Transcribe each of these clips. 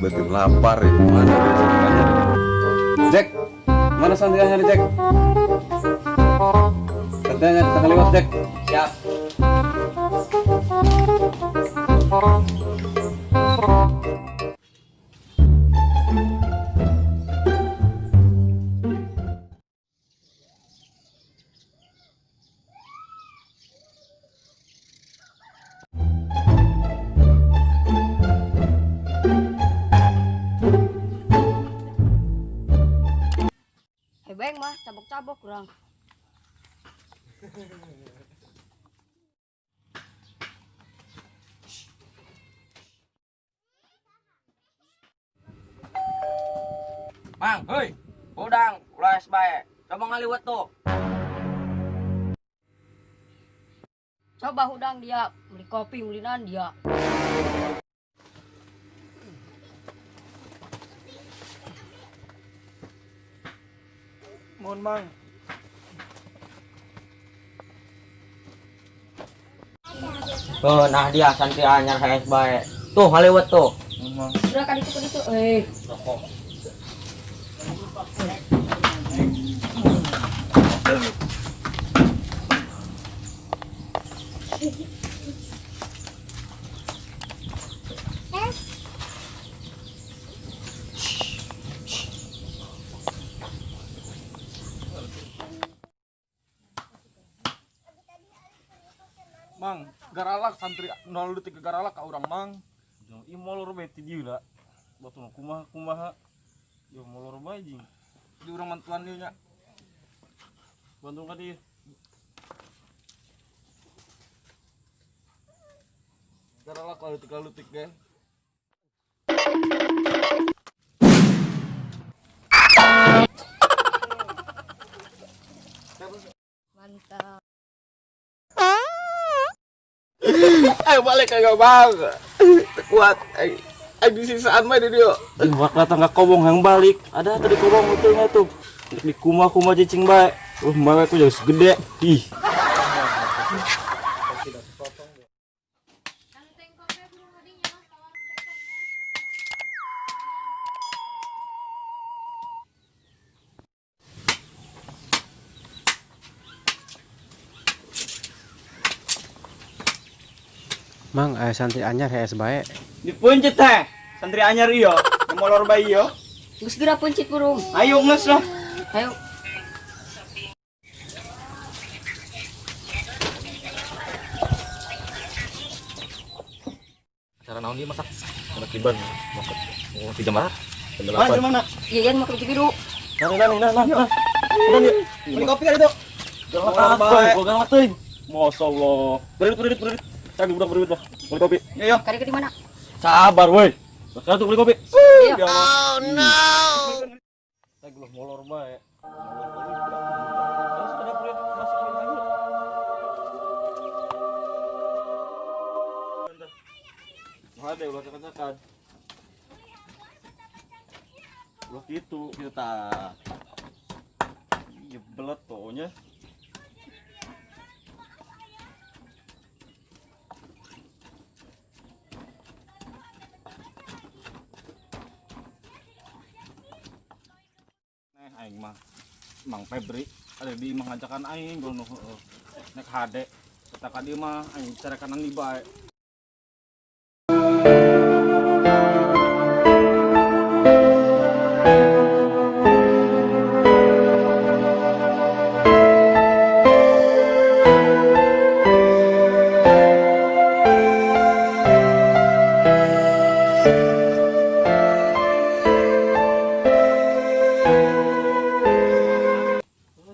Betul lapar ya. Mana santri? Jack, mana santrinya nih Jack? Santrinya kita lewat Jack. Siap. Hebeng mah cabok-cabok kurang. Mang, hei. Udang, ulah bae. Coba ngaliwet tuh. Coba hudang dia beli kopi beli dia. Mohon Mang. Oh, nah dia santri anyar hees bae. Tuh ngaliwet tuh. Mohon Mang. Udah kan itu kan itu. Eh, Rokok. Mang, garalak santri nol detik garalak ka urang Mang. Ih molor bae ti dieu lah. Batu mah kumaha kumaha. Yo molor bae jing. Di urang mantuan dieu nya. Bantu ka dieu. Garalak lalutik-lalutik ge. Mantap. Ayo balik ayo Bang. Kuat. Ayo disisaan mah di dieu. Ih wak datang ka kobong yang balik. Ada tadi kobong betulnya tuh. Di kumaha kumaha cicing bae. Mawe ku jadi segede. Ih. Mang, santri anyar hees bae. Dipencet teh. Santri anyar iyo, molor bae iyo. Geus geura pencit burung. Ayo nges lah. Ayo. Acara naon ieu masak? Anak tiban masak. Oh, di jam berapa? Jam Mana 8. mana? Iya, yan mau ke biru. Nah, nah, nah, nah, nah. Udah nih. Beli kopi kan itu. Galak teuing, gua galak teuing. Masyaallah. Berit berit berit. Cari budak berit lah. Beli kopi. Yo yo. Kali ke di mana? Sabar woi. Sekarang tuh beli kopi. Iya. Oh no. Saya geluh molor bae. Terus ada proyek masuk lagi. Ada ulah cakan-cakan. Ulah gitu, gitu ta. Iya belet pokoknya. Neh aing mah Mang Febri ada di imah ngajakan aing gua nu heueuh. Nek hade eta ka dieu mah aing carekanan di bae.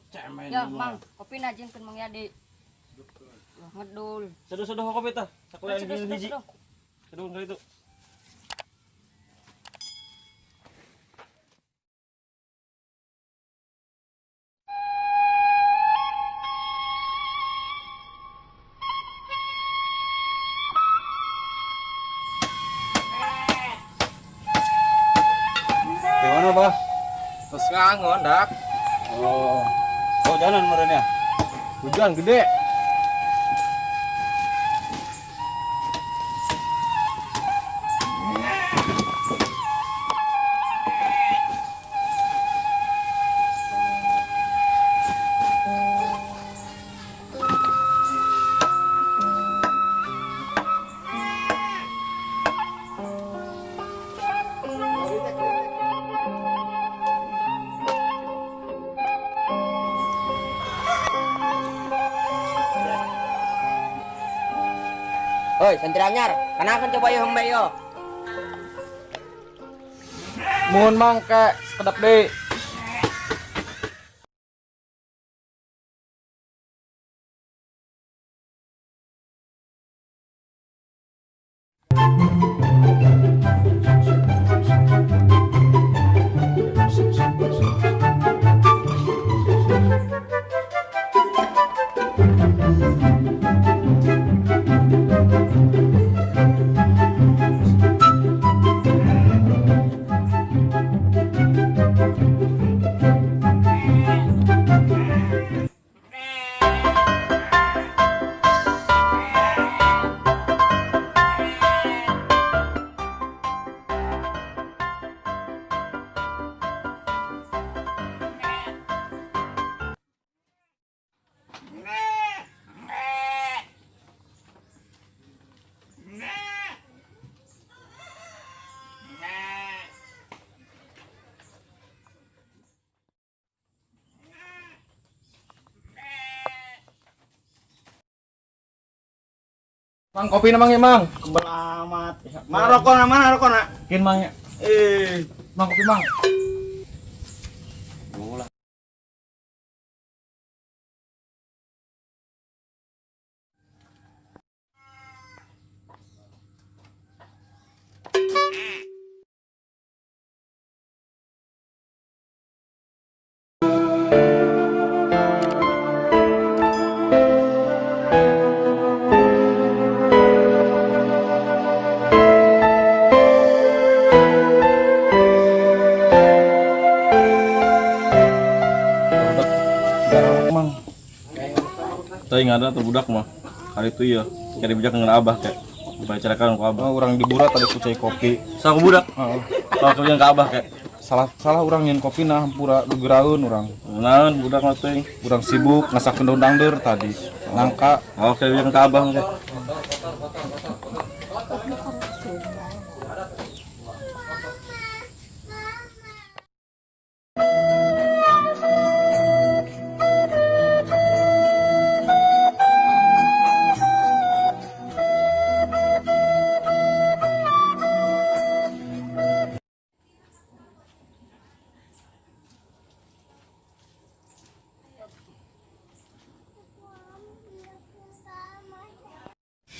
Cemen. Ya, Mang, kopi na jeung Mang Yadi. Ulah ngedul. Seduh-seduh kopi tah. Sakuliah Seduh, seduh, hiji. seduh. Seduh kali itu. Di mana, Bah? Terus ngangon, dak. Oh. Oh, jalan meureun ya. Hujan gede. Hoi, santri anyar, kenakan coba yo hembe yo. Mohon Mang kek sekedap deui. Mang kopi na Mang ya Mang. Kebel amat. Mana rokona, mana rokona? Kin Mang ya. Mang kopi Mang. Teuing ada tuh budak mah. Kali itu iya, cari bijak dengan abah kayak dibicarakan ku abah. Oh, urang diburat tadi ku cai kopi. Saku budak. Heeh. Kalau kerjaan ke abah kayak salah urang nyen kopi nah hampura gegeraeun urang. Naon budak mah teuing. Urang sibuk ngasakeun daun dangdeur tadi. Nangka. Oh, kerjaan ke abah kayak.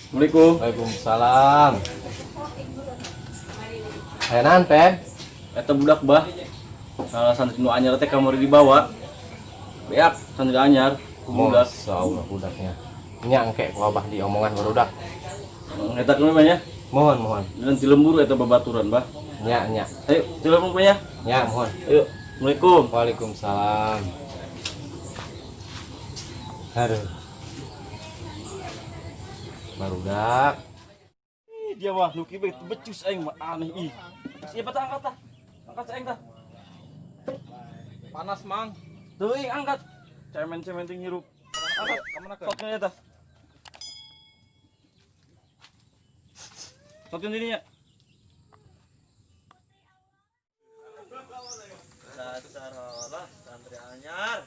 Assalamualaikum. Waalaikumsalam. Hayanan, Pep. Eta budak bah. Salah santri nu anyar teh kamari dibawa. Beak santri anyar ku budak. Masyaallah budaknya. Nya engke ku abah di omongan barudak. Eta kumaha nya? Mohon, mohon. Dan ti lembur eta babaturan bah. Nya, nya. Ayo, ti lembur nya. Nya, mohon. Ayo. Assalamualaikum. Waalaikumsalam. Aduh. Barudak. Ih, dia mah nu kieu becus aing mah aneh ih. Siapa tah angkat tah? Angkat aing tah. Panas Mang. Teuing angkat. Cemen-cemen ting hirup. Angkat Ka mana sok nya tah. Sok nya dinya. Dasar Allah santri anyar.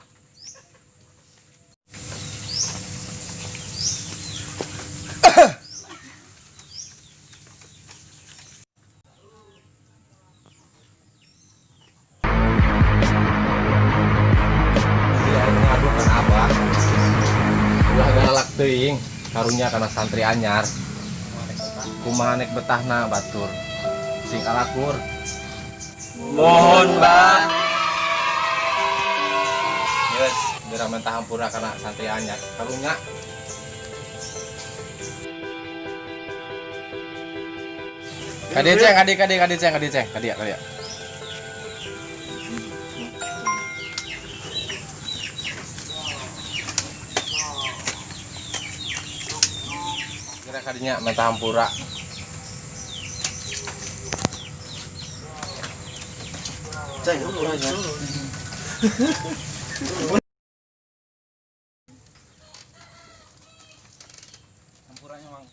Teuing karunya kana santri anyar. Kumaha nek betahna batur. Sing alakur. Mohon, Bah. Geus, geura mentah hampura kana santri anyar. Karunya. Kadieu ceng, kadieu kadieu kadieu ceng, kadieu ceng, kadieu kadieu. Kadinya menta hampura. Ceng, hampuranya. Hampuranya Mang.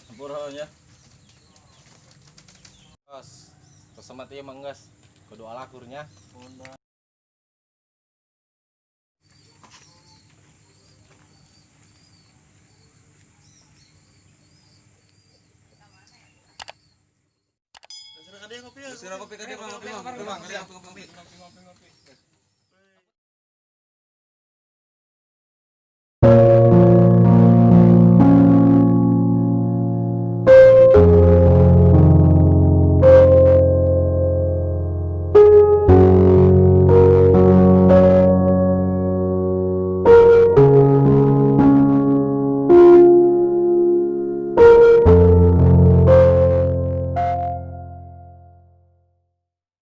Hampuranya. Geus, kesemat ieu mah geus. Kudu alakurnya. Ngopi, ngopi. Ngopi, ngopi, ngopi, ngopi, ngopi, ngopi, ngopi.